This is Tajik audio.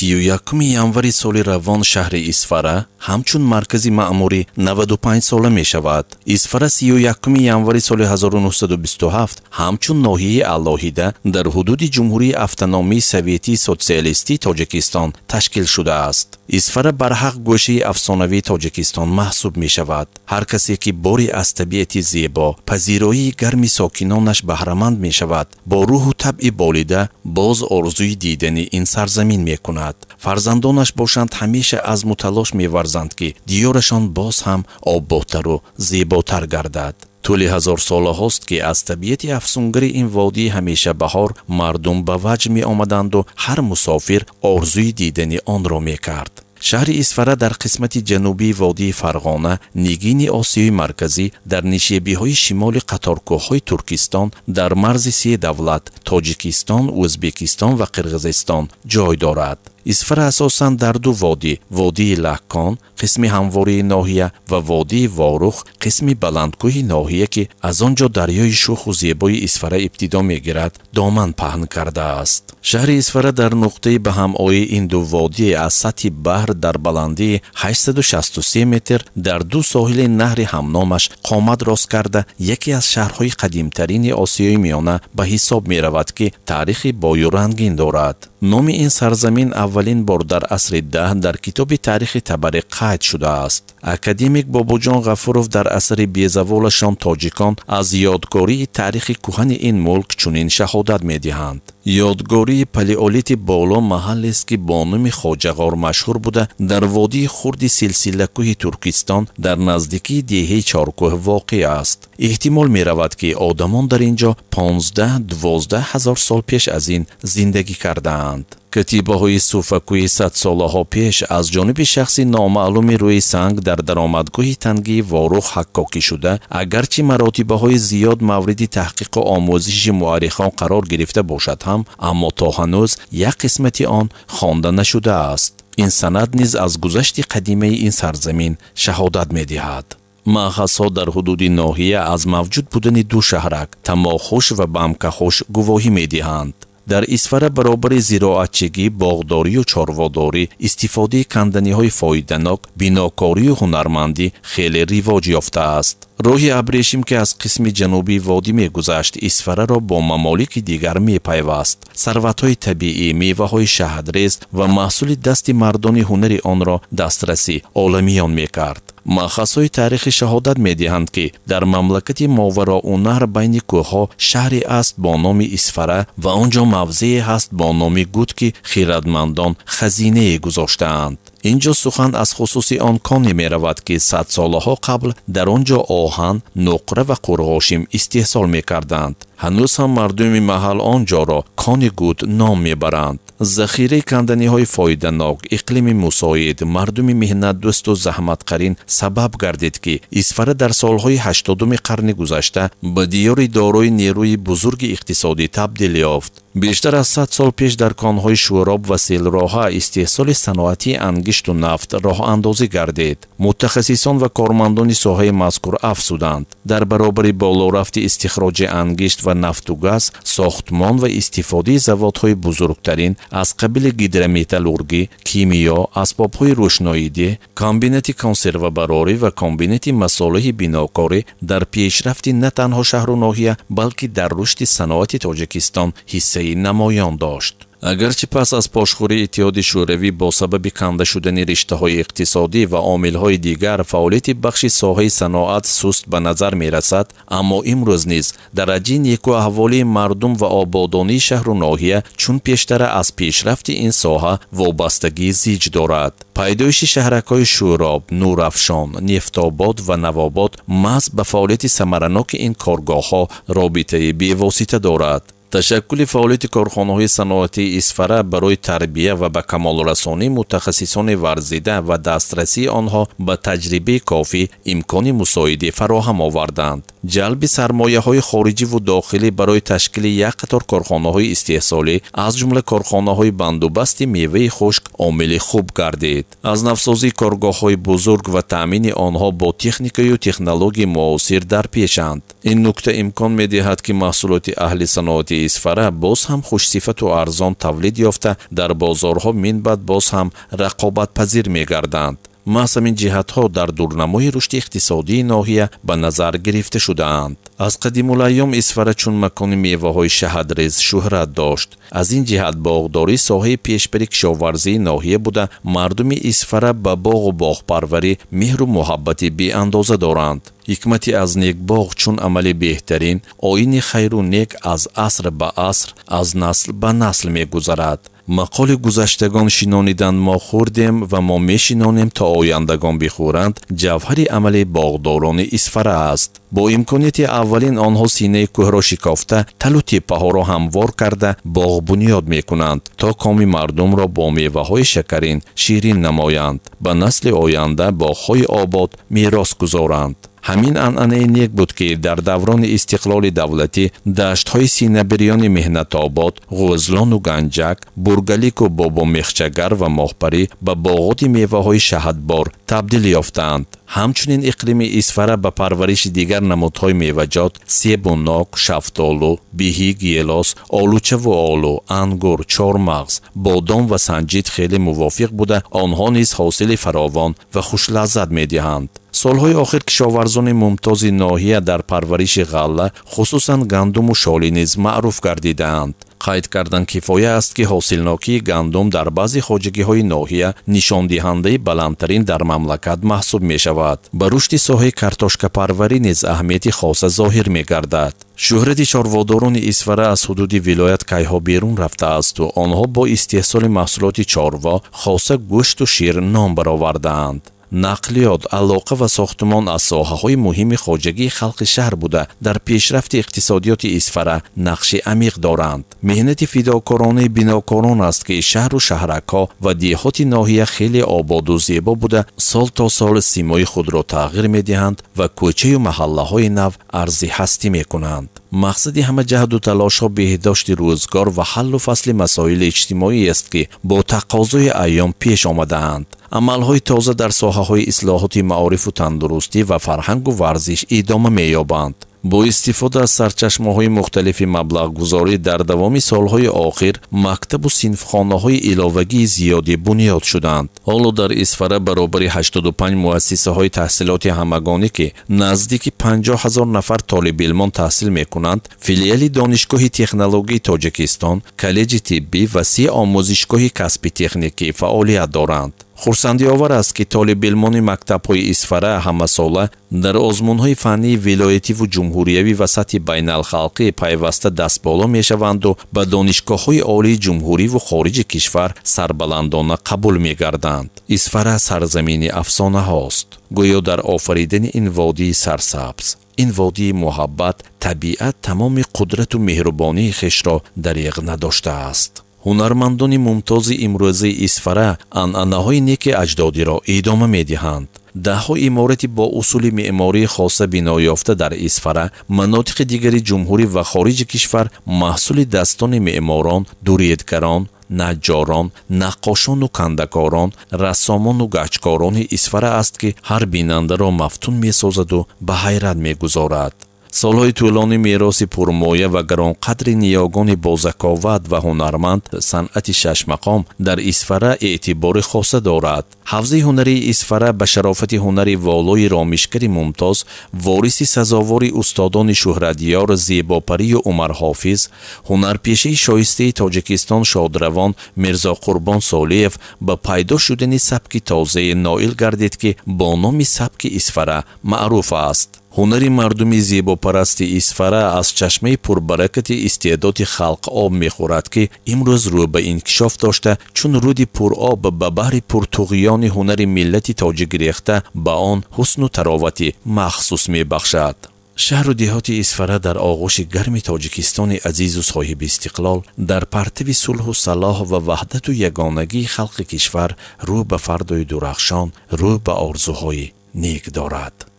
31 январи соли равон шаҳри Исфара ҳамчун маркази маъмурӣ 95 сола мешавад. Исфара 31 январи соли 1927 ҳамчун ноҳияи алоҳида дар ҳудуди Ҷумҳурии Автономии Советии Социалистии Тоҷикистон ташкил шудааст. Исфара барҳақ гӯшаи афсонавии Тоҷикистон маҳсуб мешавад. Ҳар касе ки бори аз табиати зебо, пазироии гарми сокинонаш баҳраманд мешавад, бо рӯҳу табъи болида боз орзуи дидани ин сарзамин мекунад. Фарзандонаш бошанд, ҳамеша азму талош меварзанд, ки диёрашон боз ҳам ободтару зеботар гардад. Тӯли ҳазорсолаҳост, ки аз табиати афсунгари ин водии ҳамешабаҳор мардум ба ваҷд меомаданду ҳар мусофир орзуи дидани онро мекард. Шаҳри Исфара дар қисмати ҷанубии водии Фарғона, нигини Осиёи Марказӣ, дар нишебиҳои шимоли қаторкӯҳҳои Туркистон, дар марзи се давлат Тоҷикистон, Ӯзбекистон ва Қирғизистон ҷой дорад. Исфара асосан дар ду водӣ, водии Лаккон, қисми ҳамвории ноҳия, ва водии Ворух, қисми баландкӯҳи ноҳия, ки аз он ҷо дарёи шуху зебои Исфара ибтидо мегирад, доман паҳн кардааст. Шаҳри Исфара дар нуқтаи ба ҳамоии ин ду водӣ аз сатҳи баҳр дар баландии 863 метр дар ду соҳили наҳри ҳамномаш қомат рост карда, яке аз шаҳрҳои қадимтарини Осиёи Миёна ба ҳисоб меравад, ки таърихи бою рангин дорад. Номи ин сарзамин аввалин бор дар асри 10 дар китоби таърихи Табарӣ қайд шудааст. Академик Бобоҷон Ғафуров дар асари безаволашон «Тоҷикон» аз ёдгории таърихи кӯҳани ин мулк чунин шаҳодат медиҳанд: ёдгории палеолити боло маҳаллест, ки бо номи Хоҷағор машҳур буда, дар водии хурди силсилакӯҳи Туркистон дар наздикии деҳаи Чоркӯҳ воқеъ аст. Эҳтимол меравад, ки одамон дар ин ҷо 15-12 ҳазор сол пеш аз ин зиндагӣ кардаанд. Катибаҳои суфакӯи садсолаҳо пеш аз ҷониби шахси номаълуми рӯи санг дар даромадгоҳи тангии Ворух ҳаккокӣ шуда, агарчи маротибаҳои зиёд мавриди таҳқиқу омӯзиши муаррихон қарор гирифта бошад ҳам, аммо то ҳанӯз як қисмати он хонда нашудааст. Ин санад низ аз гузашти қадимаи ин сарзамин шаҳодат медиҳад. Маъхазҳо дар ҳудуди ноҳия аз мавҷуд будани ду шаҳрак, Тамохуш ва Бамкахуш, гувоҳӣ медиҳанд. Дар Исфара баробари зироатчигӣ, боғдорию чорводорӣ, истифодаи канданиҳои фоиданок, бинокорию ҳунармандӣ хеле ривоҷ ёфтааст. Роҳи абрешим, ки аз қисми ҷанубии водӣ мегузашт, Исфараро бо мамолики дигар мепайваст. Сарватҳои табиӣ, меваҳои шаҳдрез ва маҳсули дасти мардони ҳунари онро дастрасӣ оламиён мекард. Маъхазҳои таърихӣ шаҳодат медиҳанд, ки дар мамлакати Мовароуннаҳр байни кӯҳҳо шаҳре аст бо номи Исфара ва он ҷо мавзее ҳаст бо номи Гуд, ки хирадмандон хазинае гузоштаанд. Ин ҷо сухан аз хусуси он коне меравад, ки садсолаҳо қабл дар он ҷо оҳан, нуқра ва қурғошим истеҳсол мекарданд. Ҳанӯз ҳам мардуми маҳал он ҷоро кони Гуд ном мебаранд. Захираи канданиҳои фоиданок, иқлими мусоид, мардуми меҳнатдӯсту заҳматқарин сабаб гардид, ки Исфара дар солҳои 80-уми қарни гузашта ба диёри дорои нерӯи бузурги иқтисодӣ табдил ёфт. Бештар аз 100 сол пеш дар конҳои Шӯроб ва Селроҳа истеҳсоли саноатии ангишту нафт роҳандозӣ гардид. Мутахассисон ва кормандони соҳаи мазкур афзуданд: дар баробари болорафти истихроҷи ангишт ва нафту газ, сохтмон ва истифодаи заводҳои бузургтарин аз қабили гидрометаллургӣ, кимиё, асбобҳои рӯшноидӣ, комбинати консервабарорӣ ва комбинати масолеҳи бинокорӣ дар пешрафти на танҳо шаҳру ноҳия, балки дар рушди саноати Тоҷикистон ҳиссаи намоён дошт. Агарчи пас аз пошхӯрии Иттиҳоди Шӯравӣ бо сабаби канда шудани риштаҳои иқтисодӣ ва омилҳои дигар фаъолияти бахши соҳаи саноат суст ба назар мерасад, аммо имрӯз низ дараҷаи некуаҳволии мардум ва ободонии шаҳру ноҳия чун пештара аз пешрафти ин соҳа вобастагии зич дорад. Пайдоиши шаҳракҳои Шӯроб, Нурафшон, Нефтобод ва Навобод маҳз ба фаъолияти самараноки ин коргоҳҳо робитаи бевосита дорад. Ташаккули фаъолияти корхонаҳои саноатии Исфара барои тарбия ва ба камолрасонии мутахассисони варзида ва дастрасии онҳо ба таҷрибаи кофӣ имкони мусоидӣ фароҳам оварданд. Ҷалби сармояҳои хориҷиву дохилӣ барои ташкили як қатор корхонаҳои истеҳсолӣ, аз ҷумла корхонаҳои бандубасти меваи хушк, омили хуб гардид. Аз навсозии коргоҳҳои бузург ва таъмини онҳо бо техникаю технологияи муосир дар пешанд. Ин нукта имкон медиҳад, ки маҳсулоти аҳли саноати Исфара боз ҳам хушсифату арзон тавлид ёфта, дар бозорҳо минбаъд боз ҳам рақобатпазир мегарданд. Маҳз ҳамин ҷиҳатҳо дар дурнамои рушди иқтисодии ноҳия ба назар гирифта шудаанд. Аз қадимулайём Исфара чун макони меваҳои шаҳадрез шӯҳрат дошт. Аз ин ҷиҳат боғдорӣ соҳаи пешбари кишоварзии ноҳия буда, мардуми Исфара ба боғу боғпарварӣ меҳру муҳаббати беандоза доранд. Ҳикмати аз некбоғ чун амали беҳтарин, оини хайру нек аз аср ба аср, аз насл ба насл мегузарад. Мақоли гузаштагон шинониданд мо хӯрдем ва мо мешинонем то ояндагон бихӯранд, ҷавҳари амали боғдорони Исфара аст. Бо имконияти аввалин онҳо синаи кӯҳро шикофта, талу теппаҳоро ҳамвор карда боғ бунёд мекунанд, то коми мардумро бо меваҳои шакарин ширин намоянд, ба насли оянда боғҳои обод мерос гузоранд. Ҳамин анъанаи нек буд, ки дар даврони истиқлоли давлатӣ даштҳои синабирёни Меҳнатобод, Ғӯзлону Ганҷак, Бургалику Бобомехчагар ва Моҳпарӣ ба боғоти меваҳои шаҳадбор табдил ёфтаанд. Ҳамчунин иқлими Исфара ба парвариши дигар намудҳои меваҷот себу нок, шафтолу, биҳӣ, гелос, олучаву олу, ангур, чормағз, бодом ва санҷид хеле мувофиқ буда, онҳо низ ҳосили фаровон ва хушлаззат медиҳанд. Солҳои охир кишоварзони мумтози ноҳия дар парвариши ғалла, хусусан гандуму шолӣ низ маъруф гардидаанд. Қайд кардан кифоя аст, ки ҳосилнокии гандум дар баъзе хоҷагиҳои ноҳия нишондиҳандаи баландтарин дар мамлакат маҳсуб мешавад. Ба рушди соҳаи картошкапарварӣ низ аҳамияти хоса зоҳир мегардад. Шӯҳрати чорводорони Исфара аз ҳудуди вилоят кайҳо берун рафтаасту онҳо бо истеҳсоли маҳсулоти чорво, хоса гӯшту шир ном баровардаанд. Нақлиёт, алоқа ва сохтумон аз соҳаҳои муҳими хоҷагии халқи шаҳр буда, дар пешрафти иқтисодиёти Исфара нақши амиқ доранд. Меҳнати фидокоронаи бинокорон аст, ки шаҳру шаҳракҳо ва деҳоти ноҳия хеле ободу зебо буда, сол то сол симои худро тағйир медиҳанд ва кӯчаю маҳаллаҳои нав арзи ҳастӣ мекунанд. Мақсади ҳама ҷаҳду талошҳо беҳдошти рӯзгор ва ҳаллу фасли масоили иҷтимоӣ аст, ки бо тақозои айём пеш омадаанд. Амалҳои тоза дар соҳаҳои ислоҳоти маорифу тандурустӣ ва фарҳангу варзиш идома меёбанд. Бо истифода аз сарчашмаҳои мухталифи маблағгузорӣ дар давоми солҳои охир мактабу синфхонаҳои иловагии зиёдӣ бунёд шуданд. Ҳоло дар Исфара баробари 85 муассисаҳои таҳсилоти ҳамагонӣ, ки наздики 50 000 нафар толибилмон таҳсил мекунанд, филиали Донишгоҳи технологияи Тоҷикистон, коллеҷи тиббӣ ва 3 омӯзишгоҳи касби техникӣ фаъолият доранд. Хурсандиовар аст, ки толибилмони мактабҳои Исфара ҳамасола дар озмунҳои фаннии вилоятиву ҷумҳуриявӣ ва сатҳи байналхалқӣ пайваста дастболо мешаванду ба донишгоҳҳои олии ҷумҳуриву хориҷи кишвар сарбаландона қабул мегарданд. Исфара сарзамини афсонаҳост. Гӯё дар офаридани ин водии сарсабз, ин водии муҳаббат, табиат тамоми қудрату меҳрубонии хешро дариғ надоштааст. Ҳунармандони мумтози имрӯзаи Исфара анъанаҳои неки аҷдодиро идома медиҳанд. Даҳҳо иморати бо усули меъмории хоса биноёфта дар Исфара, манотиқи дигари ҷумҳурӣ ва хориҷи кишвар маҳсули дастони меъморон, дуриятгарон, наҷҷорон, наққошону кандакорон, рассомону гачкорони Исфара аст, ки ҳар бинандаро мафтун месозаду ба ҳайрат мегузорад. Солҳои тӯлони мероси пурмоя ва гаронқадри ниёгони бозаковат ва ҳунарманд санъати шашмақом дар Исфара эътибори хоса дорад. Ҳавзаи ҳунарии Исфара ба шарофати ҳунари волои ромишгари мумтоз, вориси сазовори устодони шӯҳратёр Зебопарию Умарҳофиз, ҳунарпешаи шоистаи Тоҷикистон шодравон Мирзоқурбон Солиев ба пайдо шудани сабки тозае ноил гардид, ки бо номи сабки Исфара маъруф аст. Ҳунари мардуми зебопарасти Исфара аз чашмаи пурбаракати истеъдоди халқ об мехӯрад, ки имрӯз рӯ ба инкишоф дошта, чун руди пуроб ба баҳри пуртуғёни ҳунари миллати тоҷик рехта, ба он ҳусну таровати махсус мебахшад. Шаҳру деҳоти Исфара дар оғӯши гарми Тоҷикистони азизу соҳиби истиқлол, дар партави сулҳу салоҳ ва ваҳдату ягонагии халқи кишвар рӯ ба фардои дурахшон, рӯ ба орзуҳои нек дорад.